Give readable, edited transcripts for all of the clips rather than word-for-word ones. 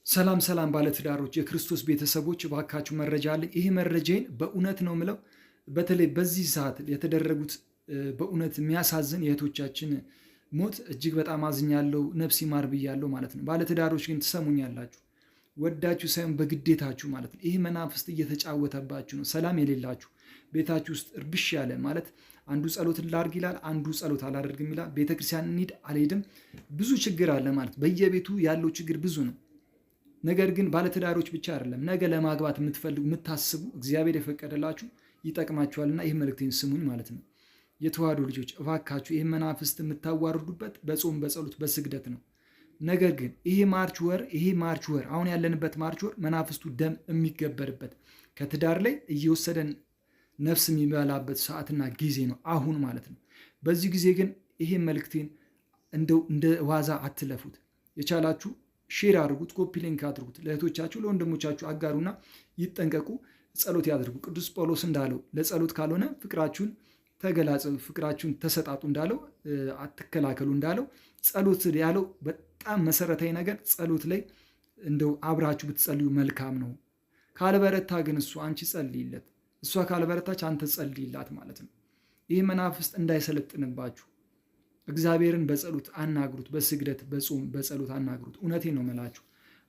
ሰላም ሰላም ባለትዳሮች፣ የክርስቶስ ቤተሰቦች፣ እባካችሁ መረጃ አለኝ። ይህ መረጃዬን በእውነት ነው ምለው፣ በተለይ በዚህ ሰዓት የተደረጉት በእውነት የሚያሳዝን የእህቶቻችን ሞት እጅግ በጣም አዝኛለሁ። ነፍስ ይማር ብያለሁ ማለት ነው። ባለትዳሮች ግን ትሰሙኛላችሁ፣ ወዳችሁ ሳይሆን በግዴታችሁ ማለት ነው። ይህ መናፍስት እየተጫወተባችሁ ነው። ሰላም የሌላችሁ፣ ቤታችሁ ውስጥ እርብሽ ያለ ማለት፣ አንዱ ጸሎት ላድርግ ይላል፣ አንዱ ጸሎት አላደርግም ይላል። ቤተክርስቲያን እንሂድ አልሄድም፣ ብዙ ችግር አለ ማለት፣ በየቤቱ ያለው ችግር ብዙ ነው። ነገር ግን ባለትዳሮች ብቻ አይደለም፣ ነገ ለማግባት የምትፈልጉ፣ የምታስቡ፣ እግዚአብሔር የፈቀደላችሁ ይጠቅማችኋልና ይህ መልእክቴን ስሙኝ ማለት ነው። የተዋህዶ ልጆች፣ እባካችሁ ይህ መናፍስት የምታዋርዱበት በጾም፣ በጸሎት፣ በስግደት ነው። ነገር ግን ይሄ March ወር፣ አሁን ያለንበት March ወር መናፍስቱ ደም የሚገበርበት፣ ከትዳር ላይ እየወሰደን ነፍስ የሚበላበት ሰዓትና ጊዜ ነው አሁን ማለት ነው። በዚህ ጊዜ ግን ይሄ መልእክቴን እንደው እንደ ዋዛ አትለፉት። የቻላችሁ share አድርጉት፣ copy link አድርጉት፣ ለእህቶቻችሁ ለወንድሞቻችሁ አጋሩና ይጠንቀቁ፣ ጸሎት ያድርጉ። ቅዱስ ጳውሎስ እንዳለው ለጸሎት ካልሆነ ፍቅራችሁን ተገላጸ፣ ፍቅራችሁን ተሰጣጡ እንዳለው፣ አትከላከሉ እንዳለው፣ ጸሎት ያለው በጣም መሰረታዊ ነገር ጸሎት ላይ እንደው አብራችሁ ብትጸልዩ መልካም ነው። ካልበረታ ግን እሱ አንቺ ጸልይለት፣ እሷ ካልበረታች አንተ ጸልይላት ማለት ነው። ይህ መናፍስት እንዳይሰለጥንባችሁ እግዚአብሔርን በጸሎት አናግሩት። በስግደት፣ በጾም፣ በጸሎት አናግሩት። እውነቴን ነው መላችሁ።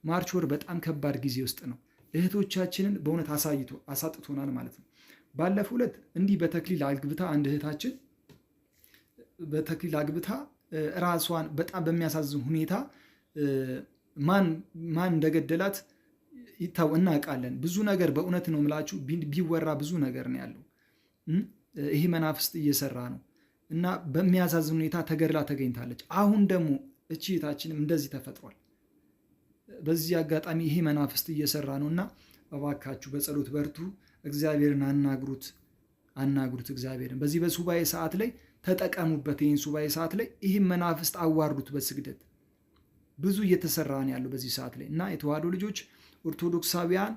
March ወር በጣም ከባድ ጊዜ ውስጥ ነው። እህቶቻችንን በእውነት አሳይቶ አሳጥቶናል ማለት ነው። ባለፈው ዕለት እንዲህ በተክሊል አግብታ አንድ እህታችን በተክሊል አግብታ ራሷን በጣም በሚያሳዝን ሁኔታ ማን ማን እንደገደላት ይታው እናውቃለን። ብዙ ነገር በእውነት ነው የምላችሁ፣ ቢወራ ብዙ ነገር ነው ያለው። ይሄ መናፍስት እየሰራ ነው እና በሚያሳዝን ሁኔታ ተገድላ ተገኝታለች። አሁን ደግሞ እቺ እህታችንም እንደዚህ ተፈጥሯል። በዚህ አጋጣሚ ይሄ መናፍስት እየሰራ ነው እና እባካችሁ በጸሎት በርቱ። እግዚአብሔርን አናግሩት፣ አናግሩት እግዚአብሔርን። በዚህ በሱባኤ ሰዓት ላይ ተጠቀሙበት። ይህን ሱባኤ ሰዓት ላይ ይህም መናፍስት አዋርዱት በስግደት። ብዙ እየተሰራ ነው ያለው በዚህ ሰዓት ላይ። እና የተዋህዶ ልጆች፣ ኦርቶዶክሳውያን፣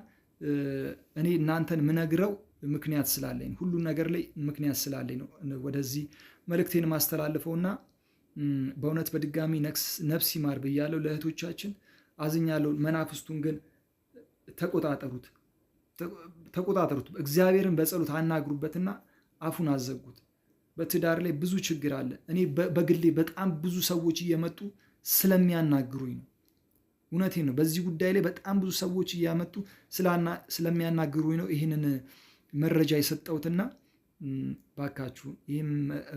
እኔ እናንተን ምነግረው ምክንያት ስላለኝ፣ ሁሉ ነገር ላይ ምክንያት ስላለኝ ነው ወደዚህ መልእክቴን ማስተላልፈውና በእውነት በድጋሚ ነፍስ ይማር ብያለሁ። ለእህቶቻችን አዝኛለሁ። መናፍስቱን ግን ተቆጣጠሩት፣ ተቆጣጠሩት። እግዚአብሔርን በጸሎት አናግሩበትና አፉን አዘጉት። በትዳር ላይ ብዙ ችግር አለ። እኔ በግሌ በጣም ብዙ ሰዎች እየመጡ ስለሚያናግሩኝ ነው። እውነቴን ነው። በዚህ ጉዳይ ላይ በጣም ብዙ ሰዎች እያመጡ ስለሚያናግሩኝ ነው ይህንን መረጃ የሰጠሁትና ባካችሁ ይህም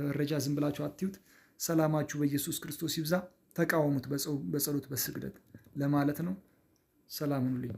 መረጃ ዝም ብላችሁ አትዩት። ሰላማችሁ በኢየሱስ ክርስቶስ ይብዛ። ተቃወሙት በጸሎት፣ በስግደት ለማለት ነው። ሰላም ሁኑልኝ።